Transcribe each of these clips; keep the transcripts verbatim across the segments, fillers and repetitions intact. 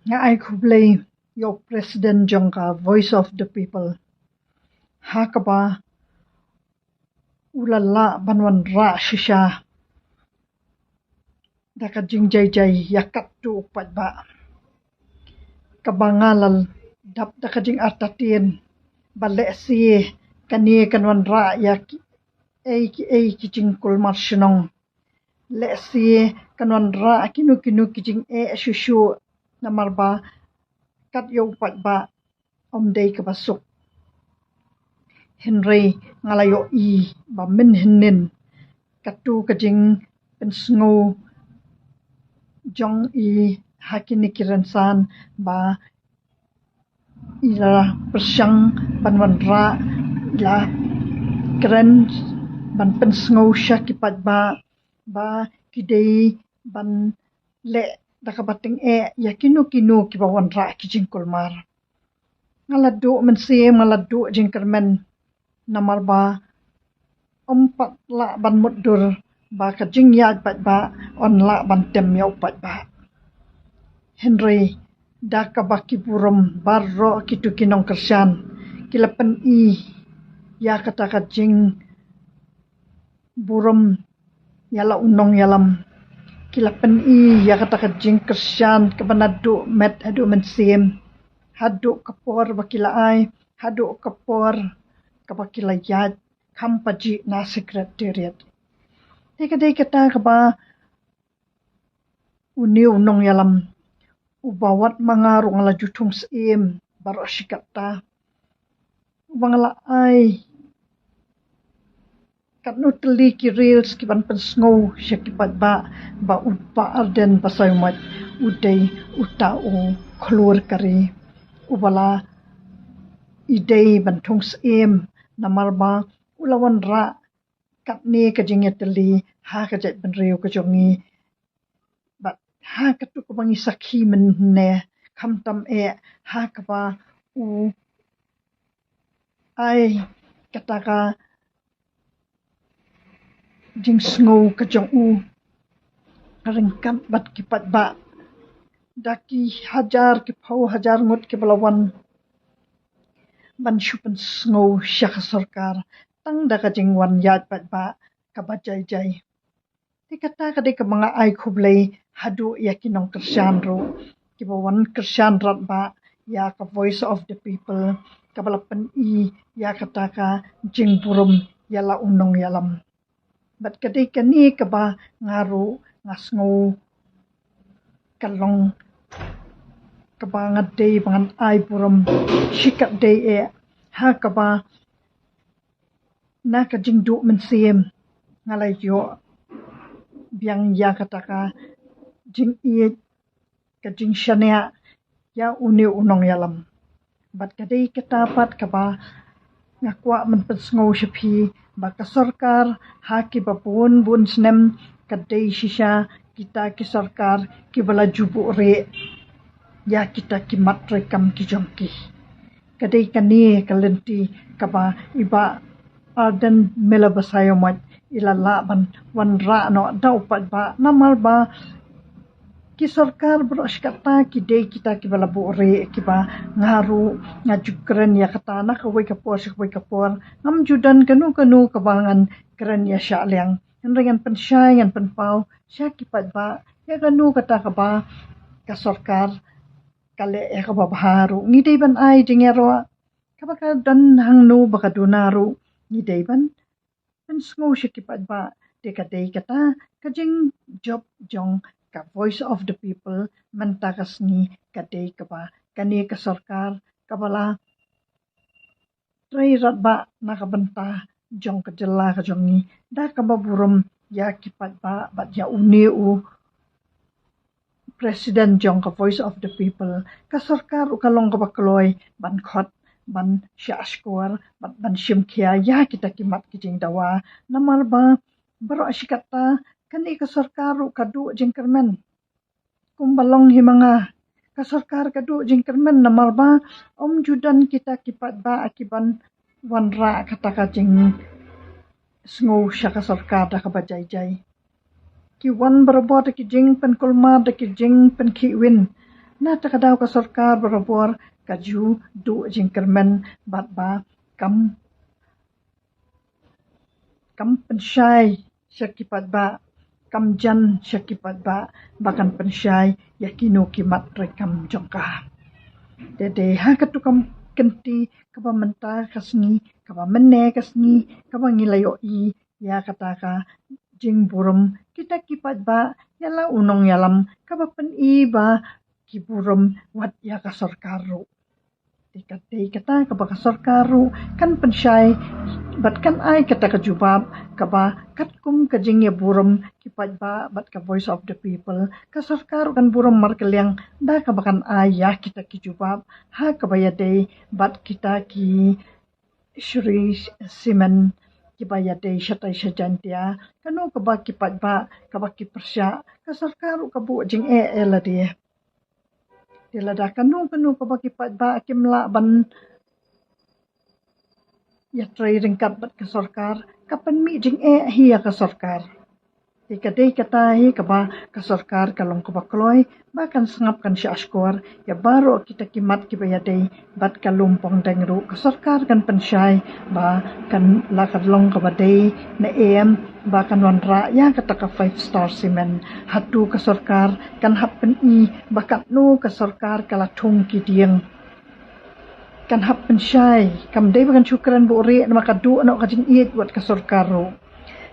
Nga ai khublei ïa u President jong ka Voice of the People, ha kaba u la lah ban wanrah shisha da ka jingjai jai ïa katto u paidbah. Kaba nga la dap da ka jingartatien ba lehse kane kan wanrah ïa kiei kiei ki jingkulmar shnong. Lehse kan wanrah kino kino ki jingeh shuh shuh, namar ba kat ïa u paidbah ym dei kaba suk. Hynrei nga la ïohi ba mynhynnin katto ka jingpynsngew jong i ha kine ki rynsan ba i la pyrshang ban wanrah, i la kren ban pynsngew sha ki paidbah ba ki dei ban leh da kaba tyngeh ïa kino kino kiba wanrah ki jingkulmar. Nga la duh mynsiem, nga la duh jingkyrmen, namar ba ym pat lah ban mutdur ba ka jingïaid paidbah yn lah ban tem ïa u paidbah. Hynrei da kaba ki burom baroh kito ki nongkyrshan ki la pyni ïa kata ka jingburom ïa la u nongïalam. Ki la pyni ïa kata ka jingkyrshan kaba naduh met haduh mynsiem, haduh ka por ba ki la ai, haduh ka por kaba ki la ïaid kham pajih na Secretariat. Te ka dei kata kaba une u nongïalam uba wat ma nga ruh nga la ju thung syiem baroh shi katta, uba nga la ai katno tylli ki reels ki ban pynsngew sha ki paidbah ba u Bah Ardent Basaiawmoit u dei uta u khlur ka ri uba la i dei ban thung syiem, namar ba u la wanrah katne ka jingïatylli ha ka jaitbynriew ka jong ngi. Bad ha katto kaba ngi sakhi mynne, khamtam eh ha kaba u ai kata ka jingsngew ka jong u ryngkat bad ki paidbah, da ki hajar ki phew hajar ngut kiba la wan ban shu pynsngew sha ka sorkar tang da ka jingwan ïaid paidbah kaba jai jai. Te kata ka dei kaba nga ai khublei haduh ïa ki nongkyrshan ruh kiba wan kyrshan radbah ïa ka Voice of the People, kaba la pyni ïa kata ka jingburom ïa la u nongïalam. Bad ka dei kane kaba nga ruh nga sngew ka long kaba nga dei ba ngan ai burom shikatdei eh, ha kaba na ka jingduh mynsiem nga la ïoh biang ïa kata ka jingïeit, ka jingshaniah ïa une u nongïalam. Bad ka dei kata pat kaba nga kwah ban pynsngew sha phi ba ka sorkar ha kiba bun bun snem ka dei shisha kita ki sorkar kiba la ju buhrieh ïa kita ki mat treikam ki jong ki. Ka dei kane ka lynti kaba i Bah Ardent Miller Basaiawmoit i la lah ban wanrah noh da u paidbah, namar ba ki sorkar baroh shi katta ki dei kita kiba la buhrieh, kiba nga ruh nga ju kren ïa kata na kawei ka por sha kawei ka por. Ngam ju don kano kano kaba ngan kren ïa shah liang, hynrei ngan pynshai, ngan pynpaw sha ki paidbah ïa kano kata kaba ka sorkar ka leh ïa kaba bha ruh. Ngi dei ban ai jingïaroh, kaba ka don hangno ba ka duna ruh ngi dei ban pynsngew sha ki paidbah. Te ka dei kata ka jingjop jong ka Voice of the People mynta ka sngi, ka dei kaba kane ka sorkar kaba la trei radbah na ka bynta jong ka jylla ka jong ngi da kaba burom ïa ki paidbah bad ïa une u President jong ka Voice of the People. Ka sorkar ruh ka long kaba kloi ban khot, ban shah shkor bad ban shim khia ïa kita ki mat ki jingdawa, namar ba baroh shi katta kane ka sorkar ruh ka duh jingkyrmen. Kumba long hi ma nga, ka sorkar ka duh jingkyrmen namar ba ym ju don kita ki paidbah ki ban wanrah kata ka jingsngew sha ka sorkar da kaba jai jai. Ki wan barabor da ki jingpynkulmar, da ki jingpynkhih win, Na kata ka daw ka sorkar barabor ka ju duh jingkyrmen bad ba kam kam pynshai sha ki paidbah, kam jan sha ki paidbah ba kan pynshai ïa kino ki mat treikam jong ka. Te dei ha katu ka kynti kaba mynta ka sngi, kaba mynne ka sngi, kaba ngi la ïohi ïa kata ka jingburom kita ki paidbah ïa la u nongïalam kaba pyni ba ki burom wat ïa ka sorkar ruh. Te ka dei kata kaba ka sorkar ruh kan pynshai bad kan ai kata ka jubab kaba katkum ka jingïaburom ki paidbah bad ka Voice of the People, ka sorkar ruh kan burom markylliang da kaba kan ai ïa kita ki jubab ha kaba ïadei bad kita ki Shree Cement kiba ïadei shatai sha Jaintia. Kano kaba ki paidbah kaba ki pyrshah, ka sorkar ruh ka buh jingeh ïa lade. Te lada kano kano kaba ki paidbah kim lah ban ïatrei ryngkat bad ka sorkar, ka pynmih jingeh hi ïa ka sorkar. Te ka dei kata hi kaba ka sorkar ka long kaba kloi ba kan sngap, kan shah shkor ïa baroh kita ki mat kiba ïadei bad ka lum pongdeng ruh ka sorkar kan pynshai ba kan la ka long kaba dei ne em ba kan wanrah ïa kata ka Five Star Cement. Hato ka sorkar kan hap pyni ba katno ka sorkar ka la thung ki dieng? Kan hap pynshai, kam dei ba kan shu kren buhrieh namar ka duh noh ka jingïeit wat ka sorkar ruh.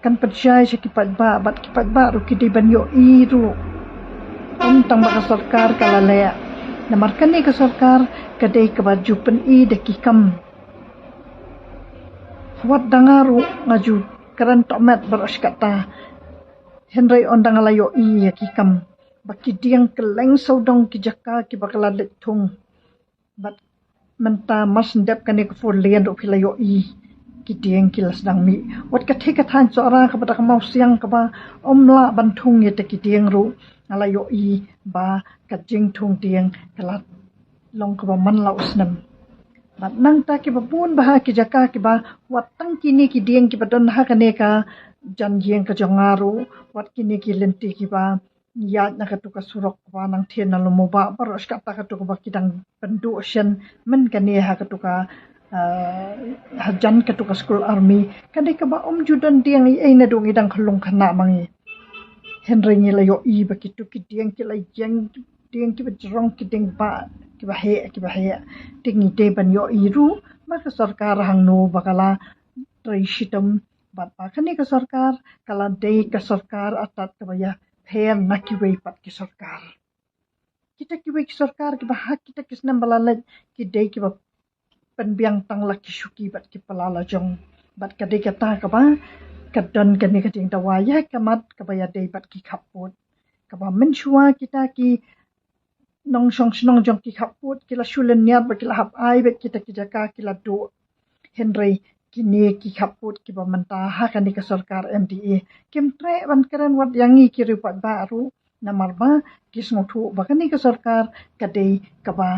Kan pynshai sha ki paidbah bad ki paidbah ruh ki dei ban ïohi ruh. Ym tang ba ka sorkar ka la leh, namar kane ka sorkar ka dei kaba ju pyni da ki kam. Wat da nga ruh nga ju kren tohmet baroh shi katta, hynrei ynda nga la ïohi ïa ki kam ba ki dieng kylleng sawdong ki jaka kiba ka la leit thung. Bad mynta mar shen dep kane ka four lane ruh phi la ïohi ki dieng ki la sdang mih. Wat ka thik ka thaiñ Sohra kaba da ka mawsiang kaba ym lah ban thung ïa ta ki dieng ruh, nga la ïohi ba ka jingthung dieng ka la long kaba man la u snem. Bad nangta kiba bun bha ki jaka kiba wat tang kine ki dieng kiba don ha kane ka jan ïing ka jong nga ruh, wat kine ki lynti kiba ïaid na katu ka surok kaba nang thien na Lumuba baroh shi katta katu kaba ki dang pynduh shen myn kane ha katu ka, ah, ha jan katu ka skul army. Ka dei kaba ym ju don dieng ei ei naduh ngi dang khyllung khynnah ma ngi. Hynrei ngi la ïohi ba kitu ki dieng ki la ïeng, dieng kiba jrong, ki dieng ba kiba heh kiba heh. Te ngi dei ban ïohi ruh ba ka sorkar hangno ba ka la trei shitom bad ba kane ka sorkar ka la dei ka sorkar atat kaba ïapher na kiwei pat ki sorkar. Kita kiwei ki sorkar kiba ha kita ki snem ba la leit ki dei kiba pynbiang tang la ki shuki bad ki pala la jong. Bad ka dei kata kaba ka don kane ka jingdawa ïa ka mat kaba ïadei bad ki khappud. Kaba mynshuwa kita ki nongshong shnong jong ki khappud ki la shu lynñiar bad ki la hap ai bad kita ki jaka ki la duh. Hynrei kine ki khappud kiba mynta ha kane ka sorkar M D A kim treh ban kren wat ïa ngi ki riewpaidbah ruh, namar ba ki sngewthuh ba kane ka sorkar ka dei kaba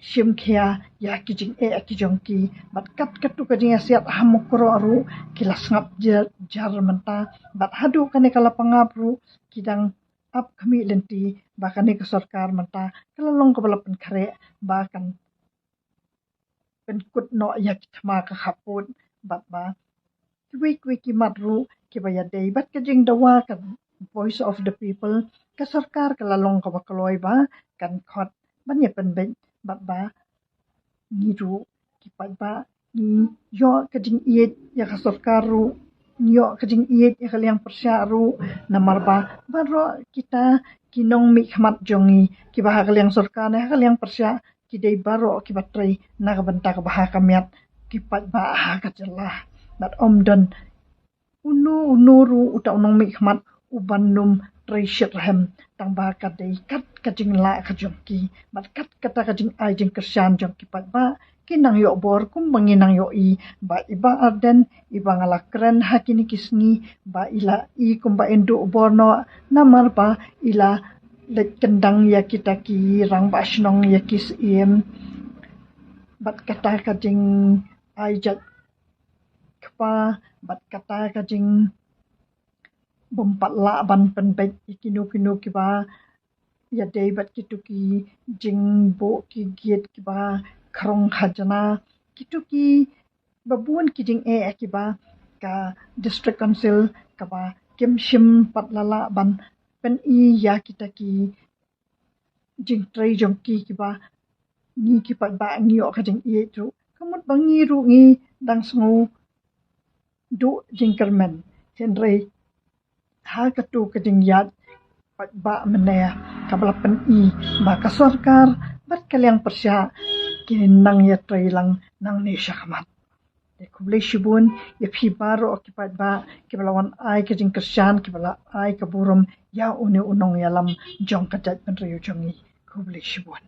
shim khia ïa ki jingeh ki jong ki. Bad kat katu ka jingïasiat ha Mukroh ruh ki la sngap jar, jar mynta. Bad haduh kane ka Lapangap ruh ki dang ap khmih lynti ba kane ka sorkar mynta ka la long kaba la pynkhreh ba kan pynkut noh ïa ki thma ka khappud bad ba kiwei kiwei ki mat ruh kiba ïadei bad ka jingdawa ka Voice of the People, ka sorkar ka la long kaba kloi ba kan khot ban ïa pynbeit bad ba ngi ruh ki paidbah ngi ïoh ka jingïeit ïa ka sorkar ruh, ngi ïoh ka jingïeit ïa ka liang pyrshah ruh, namar ba baroh kita ki nongmihkhmat jong ngi kiba ha ka liang sorkar ne ha ka liang pyrshah ki dei baroh kiba trei na ka bynta kaba ha ka miat ki paidbah ha ka jylla. Bad ym don uno uno ruh uta u nongmihkhmat uban nym trei shitrhem, tang ba ka dei kat ka jinglah ka jong ki bad kat kata ka jingai jingkyrshan jong ki paidbah. Ki nang ïoh bor kumba ngi nang ïohi ba i Bah Ardent, iba nga la kren ha kine ki sngi, ba i la i kumba in duh bor noh namar ba i la leit kyndang ïa kita ki rangbah shnong, ïa ki syiem. Bad kata ka jingai jait kpa bad kata ka jingbym pat lah ban pynbeit ïa kino kino kiba ïadei bad kito ki jingbuh ki gate kiba khrong khajna, kito ki babun ki jingeh kiba ka District Council kaba kim shym pat la lah ban pyni ïa kita ki jingtrei jong ki kiba ngi ki paidbah ngi ïoh ka jingïeit ruh. Ka mut ba ngi ruh ngi dang sngew duh jingkyrmen. Hynrei ha katu ka jingïaid paidbah mynne kaba la pyni ba ka sorkar bad ka liang pyrshah ki nang ïatrei lang nangne shakhmat. Te khublei shibun ïa phi baroh ki paidbah kiba la wan ai ka jingkyrshan, kiba la ai ka burom ïa une u nongïalam jong ka jaitbynriew jong ngi. Khublei shibun.